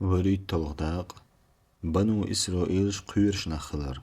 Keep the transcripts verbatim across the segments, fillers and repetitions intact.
ВорхӀитталгӀа дакъа. Бану Исраилаш кхоьруш нах хилар.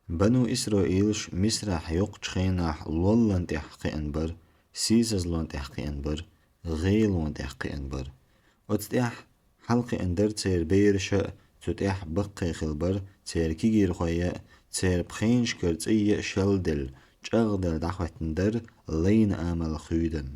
Бану Исраилаш Мисрахь йоккхачу хенахь лоллан тӀехь кхиъна бара, сийсазлон тӀехь кхиъна бара, гӀелон тӀехь кхиъна бара. Оцу тӀехь хьалакхиъна дара церан бераш а, цу тӀехь баккхий хилла бара церан кегийрхой а, церан пхенашкара цӀий а шелделла, чӀагӀделла дӀахӀоьттина дара лайна амал хуьйдан.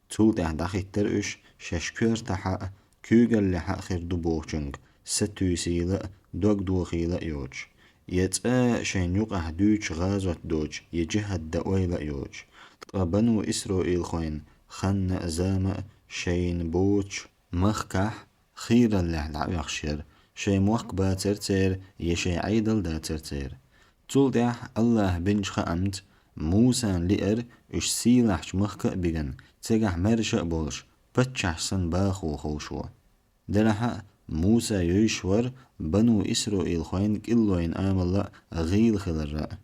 Цул тӀаьхьа дӀахӀиттара уьш шаьш коьртахь а, куьйгаллехь а хир ду бохучуьнга, сатуьйсийла а, дог дохийла а йоцуш, я цкъа а шайна юкъахь дуьйцуш гӀазот доцуш, я жихӀад дан ойла а йоцуш. Ткъа бану Исраилхойн хан а, зама а шайна боцуш махкахь хийраллехь дӀаоьхуш яра, шайн мохк бацара церан, я шайн Ӏедал дацара церан. Цул тӀаьхьа АллахӀа бинчу хаамца Мусана лиира уьш сийлахьчу махка а бигина, цигахь маьрша а болуш, паччахь санна бахо ховшо. Делахь а Муса йовзуш вара бану Исраилхойн кӀиллойн амалла а, гӀийла хиларра а.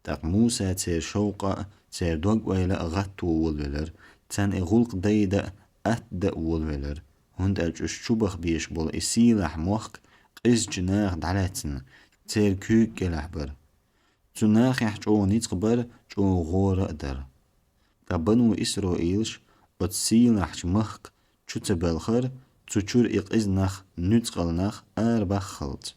ТӀаккха Муса церан шовкъа а, церан дог-ойла а гӀатто волавелира, царна и гӀуллакх дайдан а, атта дан а волавелира, хӀунда аьлча уьш чу баха безаш болу и сийлахь мохк къизачу наха дӀалаьцна, церан куьйга кӀелахь бара. Цу нахехь чӀогӀа ницкъ бара, чӀогӀа гӀора а дара. Ткъа бану Исраилаш оцу сийлахьчу махка чу ца боьлхура, цу чуьра и къиза нах, нуьцкъала нах арабаххалц.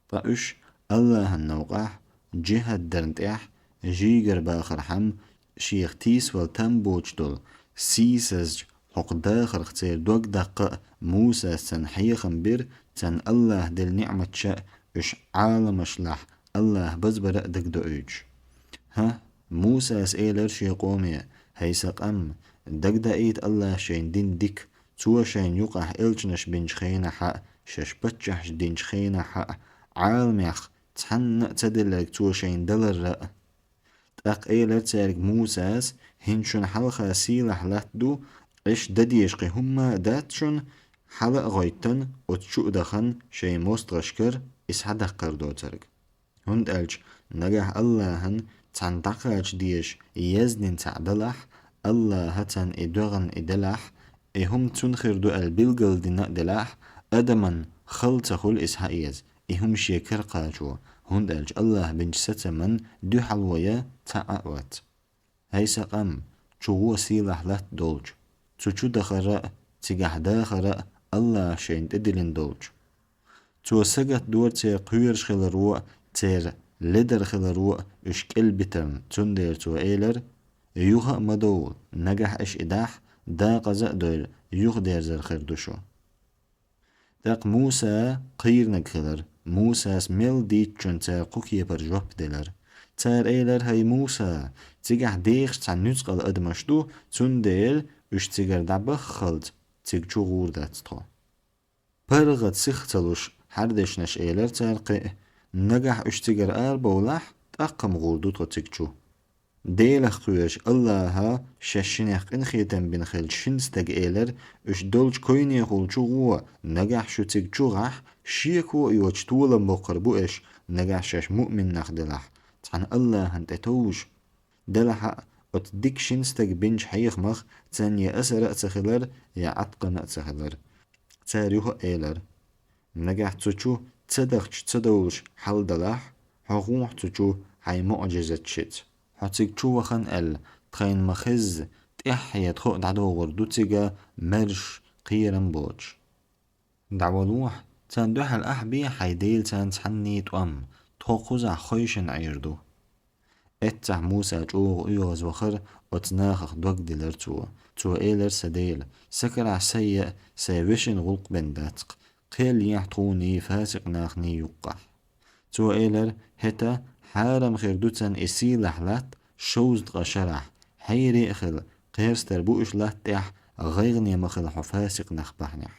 Ткъа уьш АллахӀан новкъахь, жихӀад дарна тӀехь, жийгара бахархьама, шех тийсавала там боцуш долу сийсазчу хӀокху дахарх церан дог даккха а Мусас царна хьехам бира, царна АллахӀа делла ниӀматаш а, уьш Ӏаламашлахь АллахӀа базбар а дагадоуьйтуш. ХӀа, Мусас элира шен къоме: «ХӀай сан къам, дагадаийта АллахӀа шайна дина дика, Цо шайна юкъахь элчанаш бинчу хенахь а, шаьш паччахьаш динчу хенахь а, Ӏаламех цхьанна а ца делларг Цо шайна даларра а». ТӀаккха элира цаьрга Мусас: «ХӀинца шуна хьалха сийлахь латта ду, аш дан дезаш кхин хӀумма а дац шуна, хьала а гӀоьттина, оцу чу а дахана шайн мостагӀашкара и схьадаккхар доцург. ХӀунда аьлча нагахь АллахӀан цхьанна дӀакхача дезаш яздина цхьаъ далахь, АллахӀа царна и доьгӀна и делахь, и хӀума цунна хир ду аьлла билгалдина а делахь, адаман хала ца хуьлу и схьаэца, и хӀума шен кара кхачо, хӀунда аьлча АллахӀа бинчу сацаман дуьхьало ян цхьа а вац. ХӀай сан къам, чу гӀо сийлахь латта долчу, цу чу дахара а, цигахь дахара а АллахӀа шайна тӀедиллина долчу». Цо сагатдора церан кхоьруш хиларо а, церан ледар хиларо а уьш кӀел битарна, цундела Цо элира: «Юха а ма довла, нагахь аша и дахь, дакъаза а дойла, юхадерзар хир ду шу». ТӀаккха Муса кхийрниг хилира. Мусас мел дийцчунна цара кху кепара жоп делира. Цара элира: «ХӀай Муса, цигахь дехаш цхьа нуьцкъала адамаш ду, цундела уьш цигара дӀабаххалц, цига чу гӀур дац тхо». ПаргӀат сиха ца луш, хьаьрдешнаш элира цара кхин а: «Нагахь уьш цигара арабовлахь, тӀаккха-м гӀур ду тхо цига чу». Делах кхоьруш АллахӀа шаьш шинех къинхетам бина хиллачу шина стага элира: «Уьш долчу койнехула чу гӀо, нагахь шу цига чу гӀахь, шеко а йоцуш толам боккхур бу аш, нагахь шаьш муъмин нах делахь, цхьана АллахӀана тӀетовжа». Делахь а, оцу дика шина стага бинчу хьехамах царна я асар а ца хилира, я Ӏаткъам а ца хилира. Цара юха а элира: «Нагахь цу чу ца дахча ца довлуш хьал далахь, хьо гӀохьа цу чу хьайн муӀжизаташца. Хьо цига чу вахана аьлла, тхайна ма-хезза, тӀаьххье тхо а дӀадогӀур ду цига маьрша, кхерам боцуш». «ДӀавалахь, царна дуьхьал ахьа бе хьайн Дела царна цхьанний тӀом, тхо кхузахь хойшина Ӏийр ду». Эццахь Муса чӀогӀа оьгӀазвахара, оцу нахах дог дилира цо. Цо элира: «Сан Дела, са карахь сайн а, сайн вешин гӀуллакх бен дац-кх, кхел ехьа тхуний, фасикъ нахний юккъахь». Цо элира: «ХӀета хьарам хир ду царна и сийлахь латта шовзткъа шарахь, хьере а хила, кхерстар бу уьш латта тӀехь, гӀайгӀане ма хила хьо фасикъ нах бахьанехь».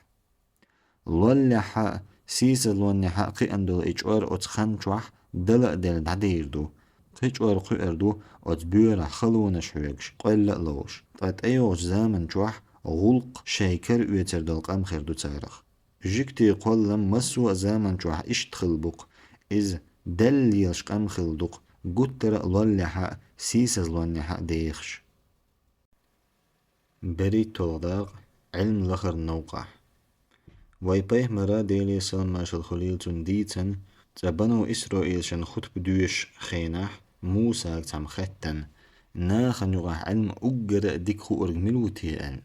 Лоллехьа а, сийсазлоннехьа а кхиъна долу и чӀор оцу хан чохь дала а делла дӀадийр ду. Кхин чӀор кхуьур ду оцу боьрахь халонаш хьоьгуш, къоьлла а ловуш. Ткъа тӀейогӀучу заман чохь гӀуллакх шайн кара оьцур долу къам хир ду царах. Жуьгтийн кхоллам массо а заман чохь иштта хилла бу-кх. Иза Далла лелаш къам хилла ду-кх, гуттара а лоллехьа а, сийсазлоннехьа а дехаш. БерхӀитталгӀа дакъа. Ӏилма лахаран новкъахь. Вай пайхамара, Делера салам-маршалла хуьлийла цунна, дийцина, цкъа бану Исраилшна хутба доьшучу хенахь Мусага цхьамма хаьттина: «Нахана юкъахь Ӏилма уггара а дика хуург мила ву те?» аьлла.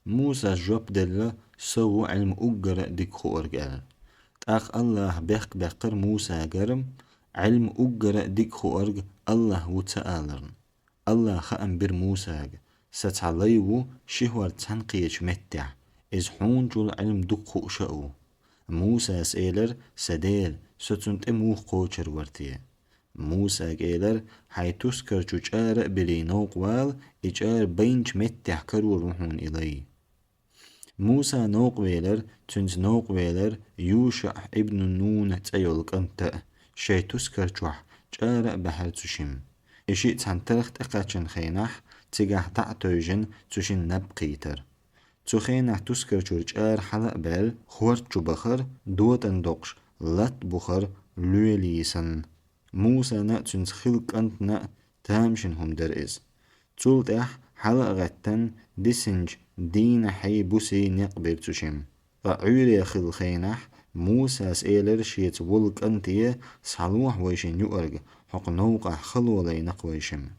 Мусас жоп делла: «Со ву Ӏилма уггара а дика хуург», аьлла. ТӀаккха Аллаха бехк баьккхира Мусагара: «Ӏилма уггара а дика хуург Аллах ву» ца аларна. Аллаха хаам бира Мусага: «Сан цхьа лай ву ши хӀорд цхьаьна кхечу меттехь, иза хьуначул Ӏилма дукха хууш а ву». Мусас элира: «Сан Дела, со цунна тӀе муха кхочур вара те?» Мусага элира: «Хьайн тускар чу чӀара а биллий новкъа вала, и чӀара байначу меттехь карор ву хьуна и лай». Муса новкъа велира, цуьнца новкъа велира ЮшаӀ ибн Нун цӀе йолу кӀант а, шайн тускар чохь чӀара а баьхьира цу шимма. И шиъ цхьана тарх тӀекхаьчна хенахь, цигахь дӀа а тевжина, цу шина наб кхийтира. Цу хенахь тускар чуьра чӀара хьала а баьлла, хӀорд чу бахара, дотӀана доккхуш, латта бухара лоьлий санна. Мусана а, цуьнца хиллачу кӀантана а тамашийна хӀума дара иза. Цул тӀаьхьа хьала а гӀеттина, дисинчу дийнахьий, бусий некъ бира цу шимма. Ткъа Ӏуьйре хилла хенахь, Мусас элира шеца волу кӀанте: «Схьалохьа вай шина юург, хӀокху новкъахь хало лайна-кх вай шимма».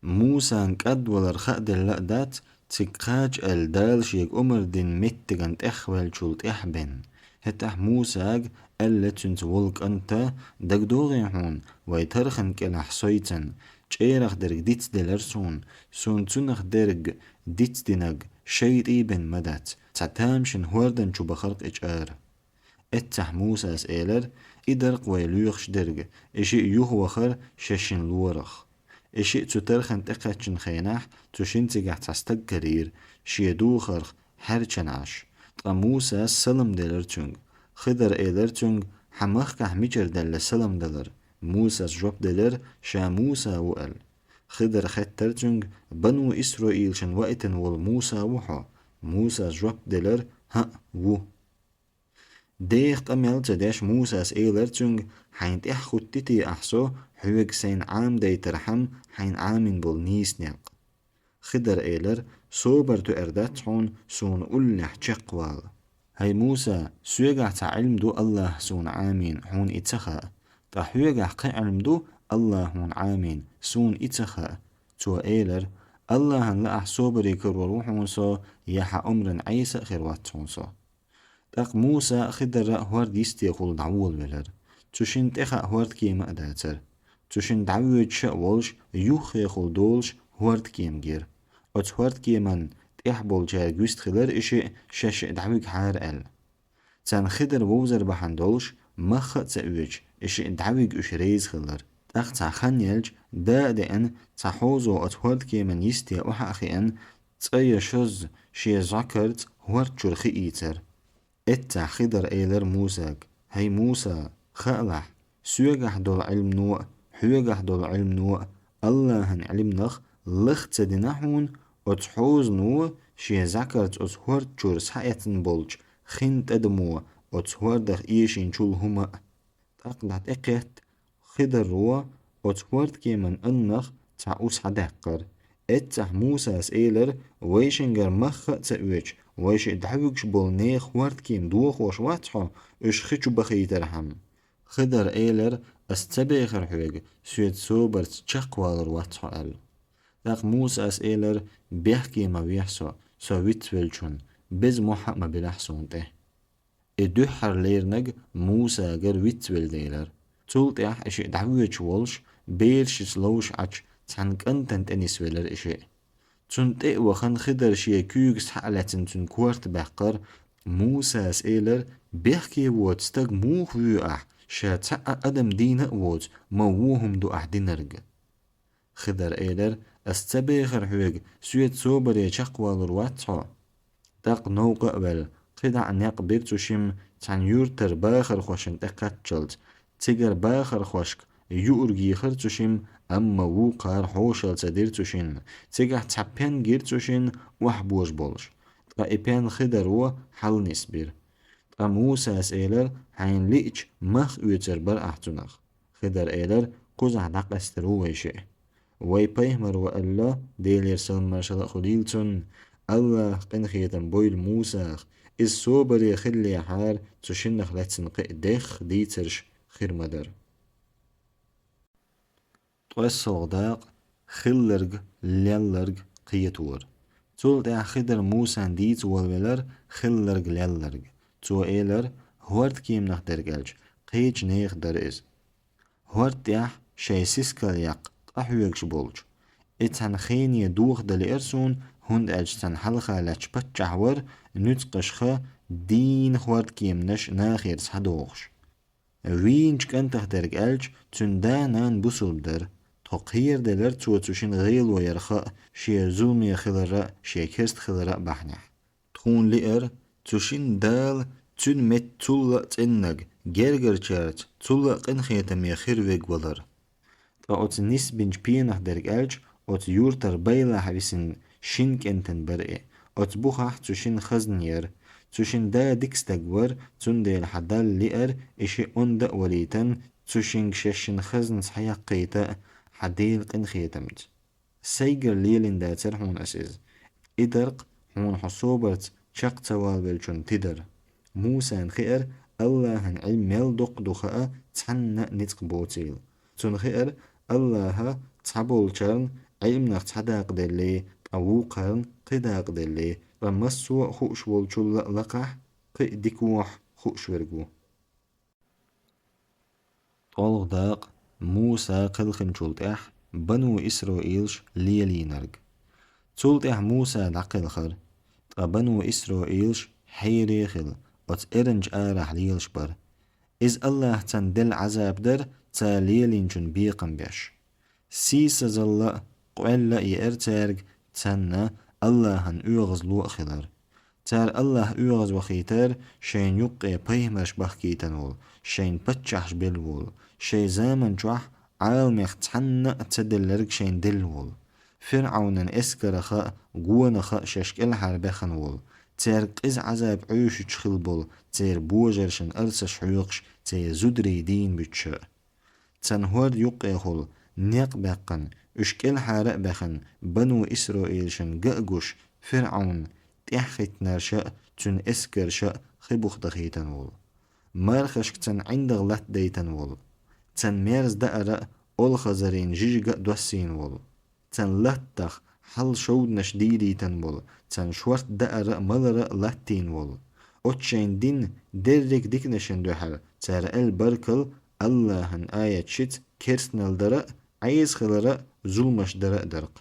Мусана кӀадвалар хааделла а дац, цига кхача аьлла Дала шега омра дина меттигна тӀехваьллачул тӀаьхьа бен. ХӀетахь Мусага аьлла цуьнца волу кӀанта: «ДагадогӀий хьуна, вай тархана кӀелахь сойцан, чӀерах дерг дицделира суна, суна цунах дерг дицдинарг шайтӀий бен ма дац, цхьа тамашийна хӀордан чу бахара-кх и чӀара». Эццахь Мусас элира: «И дара-кх вай лоьхуш дерг, и шиъ юхавахара шаьшшинна лорах». И шиъ цу тархана тӀекхаьчна хенахь, цу шина цигахь цхьа стаг карийра, шен духарх хьаьрчина Ӏаш. Ткъа Мусас салам делира цуьнга. Хидар элира цуьнга: «Хьан махкахь мичара даьлла салам далар?» Мусас жоп делира: «Ша Муса ву», аьлла. Хидар хаьттира цуьнга: «Бану Исраилшна ваийтина волу Муса ву хьо?» Мусас жоп делира: «ХӀаъ, ву». Деха къамел ца деш, Мусас элира цуьнга: «Хьайна тӀаьхьахӀуттий те ахь со, хьоьга сайна Ӏамадайтархьама хьайна Ӏамийна болу нийса некъ?» Хидар элира: «Собар тоьар дац хьуна, суна уллехь чекхвала». «ХӀай Муса, соьгахь цхьа Ӏилма ду Аллаха суна Ӏамийна, хьуна и ца хаьа. Ткъа хьоьгахь кхин Ӏилма ду Аллаха хьуна Ӏамийна, суна и ца хаьа». Цо элира: «Аллахьан лаахь собаре карор ву хьуна со, я хьан омран Ӏеса а хир вац хьуна со». ТӀаккха Муса а, Хидар а хӀорд йистехула дӀаволавелира. Цу шинна тӀехаа хӀордкема а дацара. Цу шинна дӀавоьдуш а волуш, юххехула долуш хӀордкема гира. Оцу хӀордкеман тӀехь болчаьрга вист хилира и шиъ, шаьш дӀавигахьара аьлла. Царна Хидар вовзар бахьана долуш, махха а ца оьцуш, и шиъ дӀавига уьш реза хилира. ТӀаккха цхьа хан елча, да а деана, цхьа хьозо оцу хӀордкеман йисте охьа а хиъна, цкъа я шозза шен зӀакарца хӀорд чуьра хиийцара. Эццахь Хидар элира Мусага: «ХӀай Муса, хаалахь, соьгахь долу Ӏилмано а, хьоьгахь долу Ӏилмано а Аллахьан Ӏилманах лах ца дина хьуна, оцу хьозано шен зӀакарца оцу хӀорд чуьра схьаэцна болчу хин тӀадамо оцу хӀордах эшийначул хӀума а». ТӀаккха дӀатӀекхетта, Хидаро оцу хӀордкеман аннах цхьа у схьадаьккхира. Эццахь Мусас элира: «Вайшингара махха а ца оьцуш, вай шиъ дӀавуьгуш болу нехан хӀордкема дохош вац хьо, уьш хи чу бахийтархьама?» Хидар элира: «Ас ца бехира хьоьга, соьца собарца чекхвалур вац хьо», аьлла. ТӀаккха Мусас элира: «Бехке ма вехьа со, со вицвеллачунна, беза мохь а ма билахь суна тӀе». И дуьххьара леринарг Мусагара вицвелла делира. Цул тӀаьхьа и шиъ дӀавоьдуш волуш, берашца ловш Ӏачу цхьана кӀантана тӀе нисвелира и шиъ. Цунна тӀе а вахана, Хидар шен куьйга схьа а лаьцна цуьнан корта баьккхира. Мусас элира: «Бехке воцу стаг муха воь ахь, ша цхьа а адам дийна а воцу, ма вон хӀума ду ахь динарг?» Хидар элира: «Ас ца бехира хьоьга, соьца собаре чекхвалур вац хьо». ТӀаккха новкъа а ваьлла, кхидӀа а некъ бира цу шимма цхьана юьртара бахархошна тӀекхаччалц. Цигара бахархошка юург йихира цу шимма, амма вукхара хьошалла ца дира цу шинна. Цигахь цхьа пен гира цу шинна, охьабожа болуш. Ткъа и пен Хидаро хьаланисбира. Ткъа Мусас элира: «Хьайна лиъча, мах оьцур бара ахь цунах». Хидар элира: «Кхузахь дӀакъаьстар ву вай шиъ». Вай пайхамаро аьлла, Делера салам-маршалла а хуьлийла цунна: «Аллаха къинхетам бойла Мусах, Иза собаре хиллехьара, цу шиннах лаьцна кхин а дехха дийцарш хир ма дара. ТкъоьссалгӀа дакъа: хилларг, лелларг кхетор. Цул тӀаьхьа Хидар Мусана дийца волавелар хилларг, лелларг. Цо элар: хӀордкеманах дерг аьлча, кхечу нехан дара иза. ХӀорда тӀехь шайн сискал яккха къахьоьгуш болчу и цхьана хене дохадала лиира суна, хӀунда аьлча царна хьалха лаьтташ паччахь вара, нуьцкъашха дийна хӀордкеманаш нахера схьадохуш. Вийначу кӀантах дерг аьлча, цуьнан да-нана бусулба дара. Тхо кхераделира цо цу шинна гӀело яр хаа, шен зуламе хилар а, шен керста хилар а бахьанехь. Тхуна лиира, цу шинна Дала цуьнан метта цул а цӀеннаг, гергарчаьрца цул а къинхетаме хир верг валар. Ткъа оцу нисбинчу пенах дерг аьлча, оцу юьртара байлахь висина шина кӀентан бара и. Оцу бухахь цу шинна хазна яра. Цу шинна да дика стаг вара, цундела хьан Далла лиира и шиъ онда а валийтан, цу шинга шаьшшинна хазна схьаяккхийта а хьан Делан къинхетамца. Сайгара лелийна дацара хьуна ас иза. И дарх хьуна хьо собарца чекх ца валавеллачунна тидар. Мусана хиара, Аллахьан Ӏилма мел доккха ду хаа цхьанна а ницкъ боцийла. Цунна хиара, Аллахьа цхьаболчарна Ӏилманах цхьа дакъа деллий, ткъа вукхарна кхин дакъа деллий, ткъа массо а хууш волчул а лакхахь кхин а дикохь хууш верг ву. ТкъолгӀа дакъа: Муса кхелхинчул тӀаьхьа бану Исраилаш лелийнарг. Цул тӀаьхьа Муса дӀакхелхара, ткъа бану Исраилаш хьере а хилла, оцу эрначу арахь лелаш бара. Иза Аллахьа царна делла Ӏазап дара, цара лелийначун бекхам беш. Сийсазалла а, къоьлла а еара цаьрга царна Аллахьан оьгӀазло а хилар. Цара Аллахь оьгӀазвахийтара шайна юккъе пайхамарш бахкийтина волу, шайна паччахьаш белла волу, шайн заман чохь Ӏаламех цхьанна а ца делларг шайна делла волу. ФирӀавнан эскарах а, гонах а шаьш кӀелхьарбаьхна волу, цаьрга къиза Ӏазап Ӏуьйшучу хилла болу, церан божаршна арсаш хьоькхуш, церан зударий дийна буьтуш а. Царна хӀорда юккъехула некъ баьккхина, уьш кӀелхьара а баьхна, бану Исраилшна ган а гуш, ФирӀавн тӀаьхьахӀиттинарш а, цуьнан эскарш а хи буха дахийтина волу. Мархашка царна ӀиндагӀ латтадайтина волу. Царна мерза даар а, олхазарийн жижиг а доссийна волу. Царна латтах хьал шовданаш дийлийтина волу, царна шорта даар а, малар а латтийна волу. Оцу шайна дина дерриг а диканашна дуьхьал цара аьлла баркалла Аллахьан аяташца керстанал дар а, Ӏеса хилар а, зуламаш дар а дарх.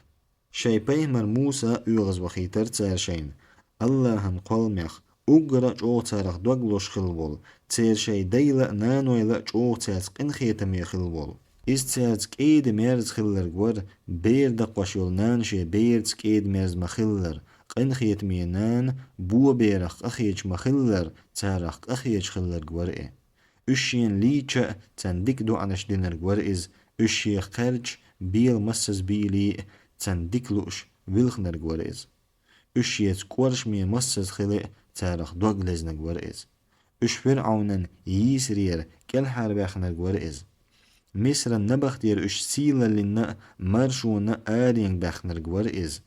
Шайн пайхамар Муса оьгӀазвахийтара цара шайна, Аллахьан кхолламех уггар а чӀогӀа царах дог лозуш хилла волу, церан шайн дайла а, нанойла а чӀогӀа цаьрца къинхетаме хилла волу. Иза цаьрца кӀеда-мерза хилларг вара, бер дакхош йолу нана шен берца кӀеда-мерза ма-хиллара, къинхетаме нана бо берах къахеташ ма-хиллара, царах къахеташ хилларг вара и. Уьш шена лийча а, царна дика доӀанаш динарг вара иза, уьш шех кхаьрдаш, бела массаза бийлий а, царна дика лууш вилхинарг вара иза. Уьш шеца кӀоршаме массаза хили а, царах дог лезнарг вара иза. Уьш ФирӀавнан йийсарера кӀелхьарбаьхнарг вара иза. Мисран набахтера уьш сийлаллина а, маршонан а аренгабаьхнарг вара иза.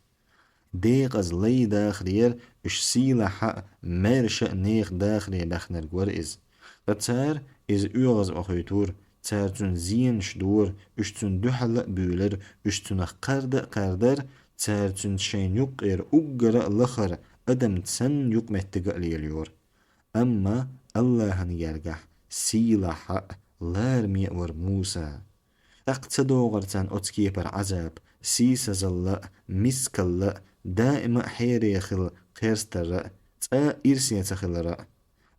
Декъаза лай дахарера уьш сийлахьа а, маьрша а нехан дахаре баьхнарг вара иза. Ткъа цара иза оьгӀазъохуьйтура, цара цунна зенаш дора, уьш цунна дуьхьал а буьйлира, уьш цунах кхарда а кхардара, цара цуьнца шайна юккъера уггар а лахара адамца санна юкъаметтиг а лелайора. Амма Аллахьан гергахь сийлахьа а, лараме а вара Муса. ТӀаккха ца догӀура царна оцу кепара Ӏазап, сийсазалла а, мискалла а, даима а хьере хилла кхерстар а, цкъа а ирсе ца хилар а.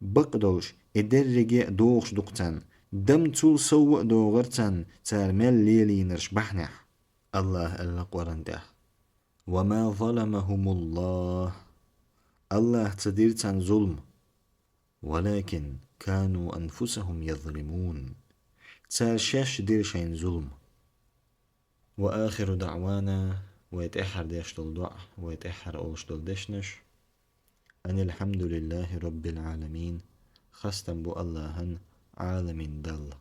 Бакъдолуш, и дерриге а догӀуш ду-кх царна, дам цул сов а догӀура царна цара мел лелийнарш бахьанехь. Аллаха аьлла Къуръан тӀехь: «وما ظلمهم الله». Аллаха ца дира царна зулам. «ولكن كانوا أنفسهم يظلمون». Цара шаьш дира шайна зулам. «وآخر دعوانا», вай тӀаьххьара деш долу доӀа, вай тӀаьххьара олуш долу дешнаш: «أن الحمد لله رب العالمين». Хастам бу Аллахьан, Ӏаламийн Далла.